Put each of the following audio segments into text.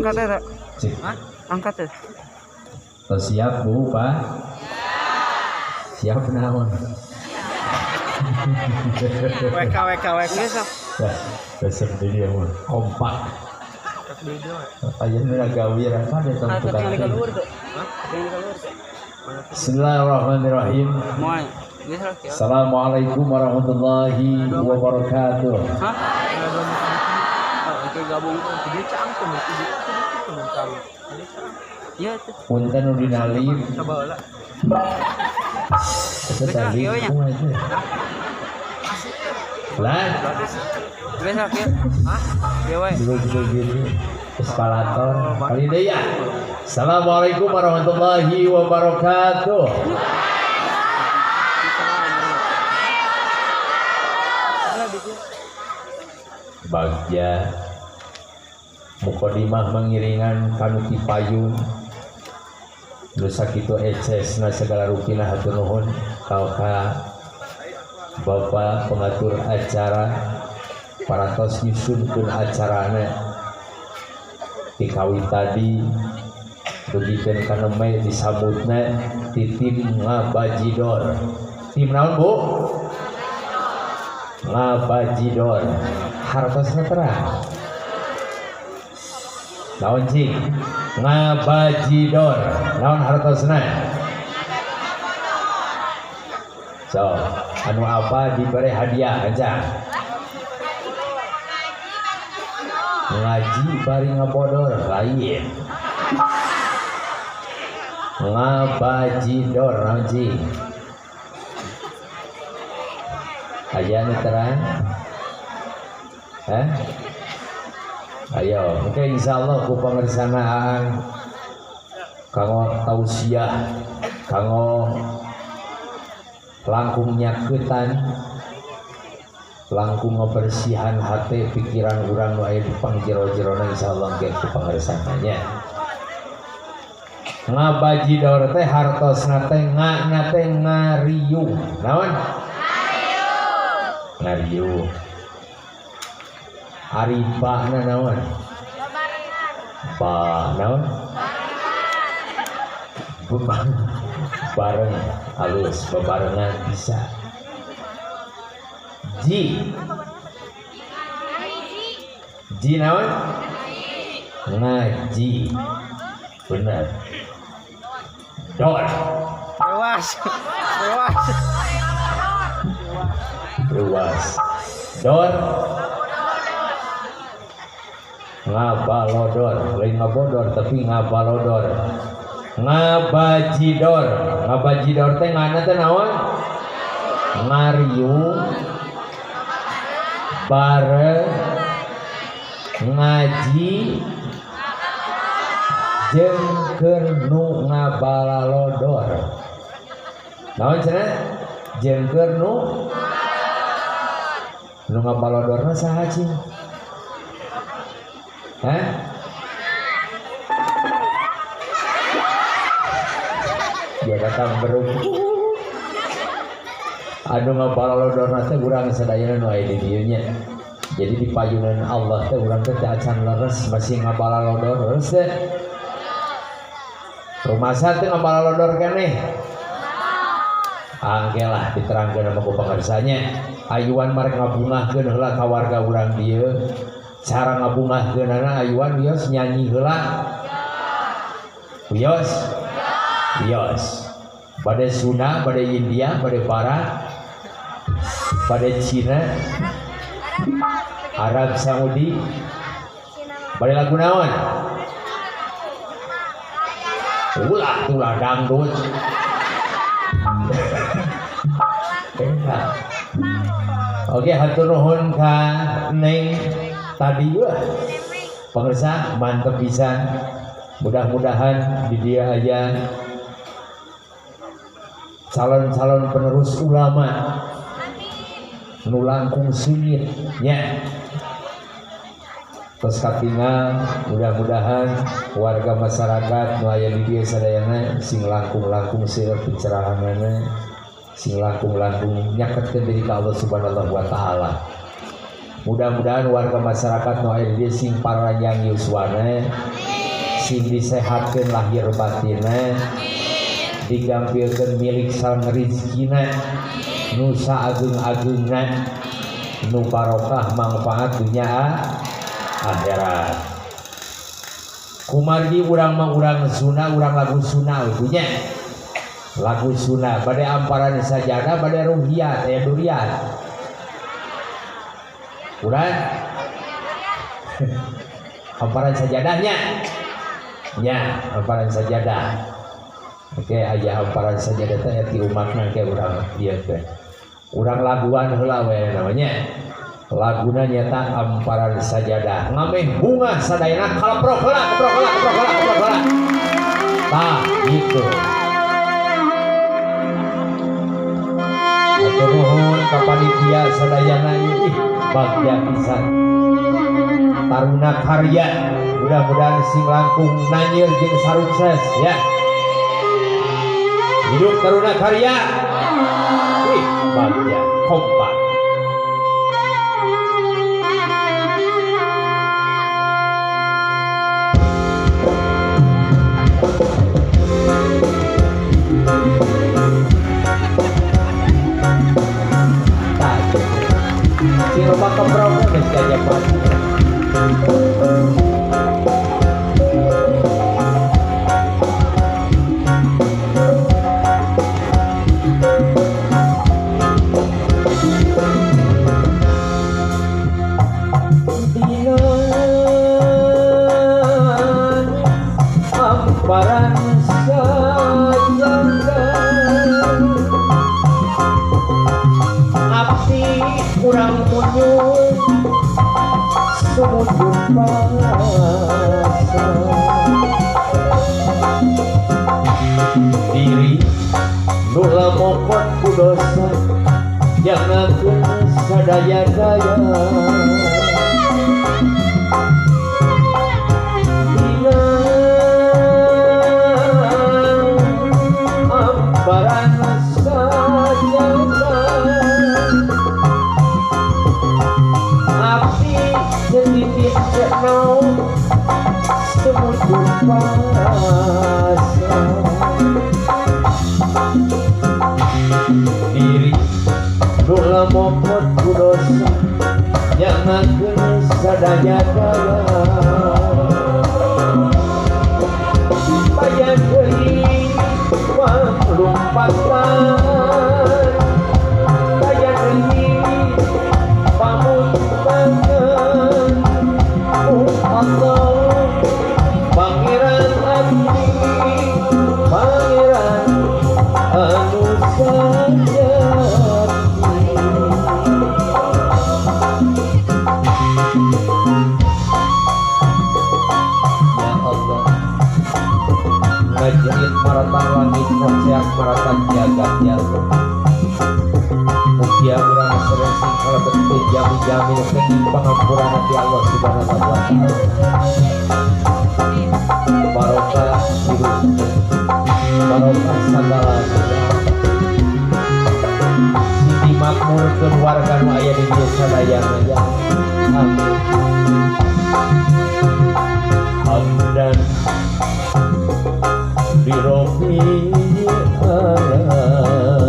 Angkat ya, angkat ya. Siap Bu, Pak? Siap naon? WK WK WK. Besok dia mah kompak. Ayeuna gawir apa deh tukang. Bismillahirrahmanirrahim. Assalamualaikum warahmatullahi wabarakatuh. Hah? Punten nu dinalip. Tadi lah. Eskalator kali deui ya. Assalamualaikum warahmatullahi wabarakatuh. Bagja mukodimah mengiringan kanu ti payun nu sakitu ecesna segala rupina hatur nuhun ka Bapak pengatur acara parantos nyusunkeun acarana ti kawit tadi dugikeun ka nembe disambutna ti tim Ngabajidor. Tim naon Bu? Ngabajidor. Hartosna terang. Naon cing? Ngabajidor. Naon hartosna? So, anu apa diberi hadiah aja. Ngaji bari ngabodor lain. Ngabajidor naon cing? Aya nu terang? Hah? Ayo, oke insyaallah ku pangersanaan kanggo tausiah, kanggo langkung nyaketan, langkung ngebersihan hati pikiran urang nu aya di pangjero-jerona insyaallah ge ku pangersananya. Ngabajidor teh hartosna teh ngana teh ngariung. Naon? Ngariung. Ari bana naon? Ba naon? Bareng halus bebarengan bisa. Ji. Ji naon? Ngaji. Benar. Dor. Luas. Luas. Luas. Dor. Ngabalodor, lain ngabodor tapi ngabalodor. Ngabajidor, ngabajidor teh ngana teh naon? Ngariung bareng ngaji jeung keur nu ngabalalodor. Naon cenah? Jeung keur nu ngabalodorna saha cing? Hah? Dia datang beruk. Anu ngabalalodorna teh urang sadayana nu aya di dieu nya. Jadi di payunan Allah teh urang teh acan leres masih ngabalalodor leres teh. Rumasa teh ngabalalodor keneh. Angke lah diterangkeun sama ku pangersanya. Ayuan marek ngabungahkeun heula ka warga urang dieu. Cara ngabungahkeunana ayuan wios nyanyi heula. Wios. Wios. Bade Sunda, bade India, bade Barat, bade Cina, Arab Saudi, bade lagu naon? Ulah tulah dangdut. Oke, hatur nuhun ka Neng tadi wah. Pemirsa mantep pisan. Mudah-mudahan di dia aya calon-calon penerus ulama nu langkung sungit nya. Tos katingal, mudah-mudahan warga masyarakat nu aya di dieu sadayana sing langkung-langkung seueur pencerahanana, sing langkung-langkung nyaketkeun diri ka Allah Subhanahu wa taala. Mudah-mudahan warga masyarakat nu aya di dieu sing paranjang yuswana, sing disehatkeun lahir batinna, digampilkeun milik sareng rezekina, nu saageng-agengna, nu barokah manfaat dunya akhirat. Kumargi urang mah urang Sunda, urang lagu Sunda nya. Lagu Sunda bade amparan sajadah, bade ruhiyat, aya duriat. Urang amparan sajadahnya. Nya, amparan sajadah. Oke, aya amparan sajadah teh ti umatna ke urang ieu teh. Urang laguan heula we namanya. Laguna nyata amparan sajadah. Ngameh bunga sadayana kaleprok heula, keprok heula, keprok heula, keprok heula. Tah, gitu. Hatur nuhun ka panitia sadayana ieu, bagja pisan. Taruna Karya mudah-mudahan sing langkung nanyir jeung sarukses ya. Hidup Taruna Karya. Wih, bagja kompak. Si loba keprok geus gajah pati. Amparan sajadah abdi kurang munyul sumujud pasrah diri nu lamokot ku dosa jangankeun sadaya-daya. Amparan sajadah abdi sedikit cenau semujud pasrah diri nu lamokot ku dosa nyangakeun sadaya-daya. Bayan deui lompatan bayan deui pamuntangan Allah Pangeran abdi Pangeran anu sajati. Ya Allah, ngajerit maratan langit koceak maratan jagat ya Allah. Mugia urang sering sing kalebet jami-jami kenging pangampurana ti Allah Subhanahu wa taala. Barokah hidup, barokah sagala sing dimakmurkeun warga nu aya di dieu sadayana ya. Amin. Hamdan li rabbil alamin.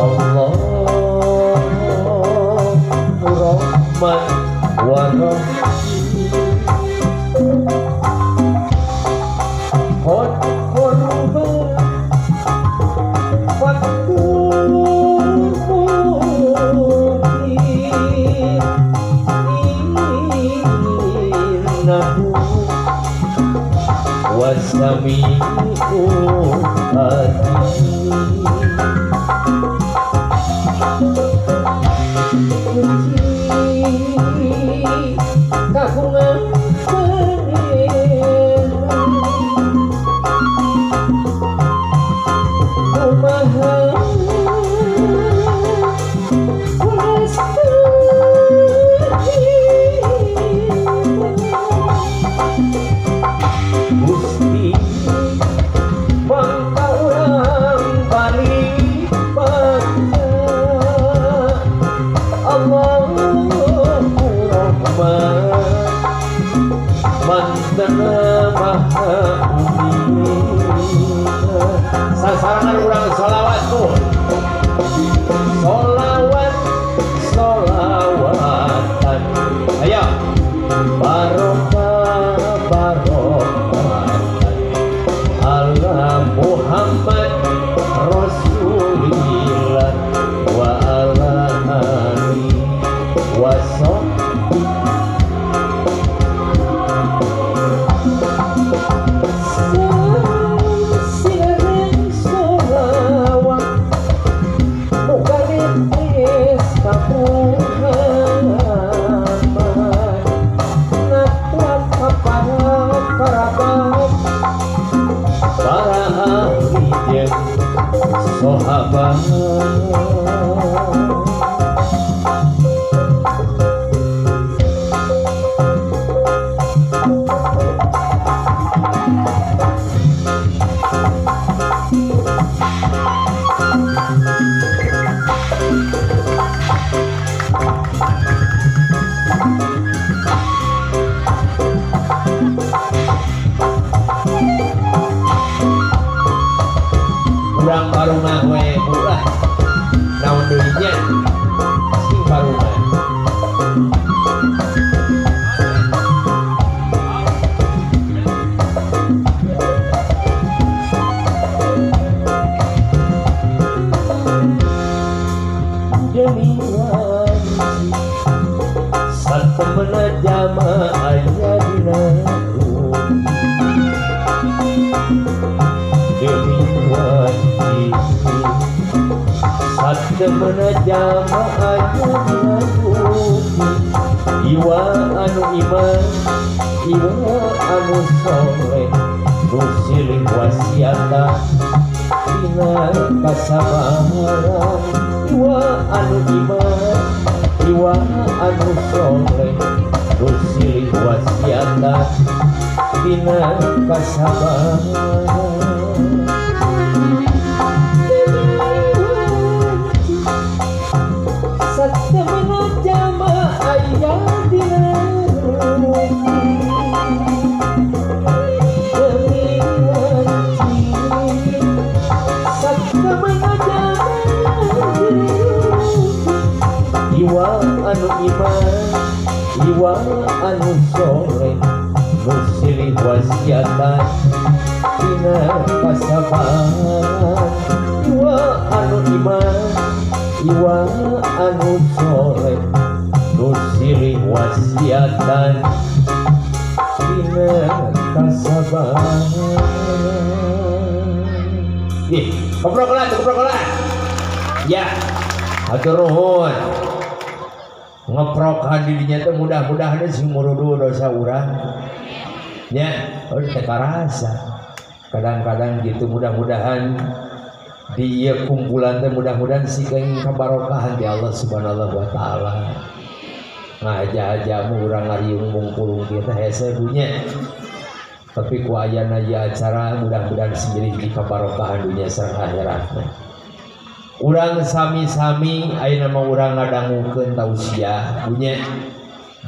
Allah Rahman wa Rahim. Qad qurba fatul muqin innahu wasami'ul alim. Kagungan pangeran kumaha kulas Maha Uning. Sasarangan urang sholawat tuh. Sholawat sholawatan. Ayo. Barokah barokatan ala Muhammad Rasulillah wa ala alihi wa sahbihi. Sireng sholawat mukaritis ka Muhammad natrat ka para kerabat para ahli jeung sahabat. Urang barungah we ulah naon deui nya sing barungah. Demi wanci satemena jama aya dina bumi. Demi wanci satemena jama aya dina bumi. Iwa anu iman, iwa anu soleh, nu silih wasiatan dina kasabaran. Iwa anu iman, iwa anu soleh, nu silih wasiatan dina kasabaran. Satemena jama aya dina bumi. Demi wanci satemena jama iwa anu iman, iwa anu soleh, nu silih wasiatan dina kasabaran. Iwa anu iman, iwa anu soleh, nu silih wasiatan dina kasabaran. Ih, keprok lah, keprok lah. Ya, hatur nuhun. Ngeprokan dirinya teh mudah-mudahan sing murudu dosa urang. Nya, oh teh karasa. Kadang-kadang gitu mudah-mudahan di ieu kumpulan teh mudah-mudahan si kenging kabarokahan di Allah Subhanahu wa taala. Ngaja-aja mu urang ngariung mungkulung kieu teh hese bunya. Tapi ku ayana ieu acara mudah-mudahan sing jadi kabarokahan dunya sareng akhiratna. Urang sami-sami ayeuna mah urang ngadangukeun tausiah bunya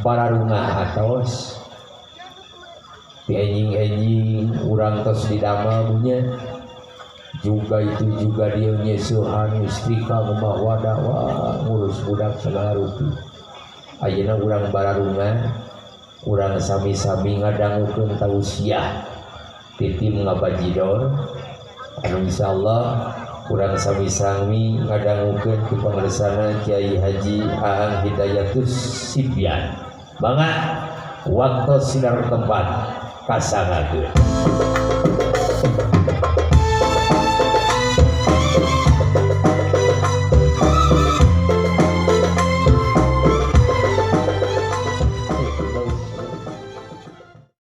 bararungah atos. Ti enjing-enjing urang tos didamel bunya. Juga itu juga dia nyesuhan istrika ngomah wadah wah ngurus budak segala rupi. Ayeuna urang bararungah urang sami-sami ngadangukeun tausiah ti tim ngabajidor anu insyaallah urang sami-sami ngadangukeun ku pangersana Kiai Haji Aang Hidayatus Sibyan. Mangga waktu sinar tempat kasangakeun.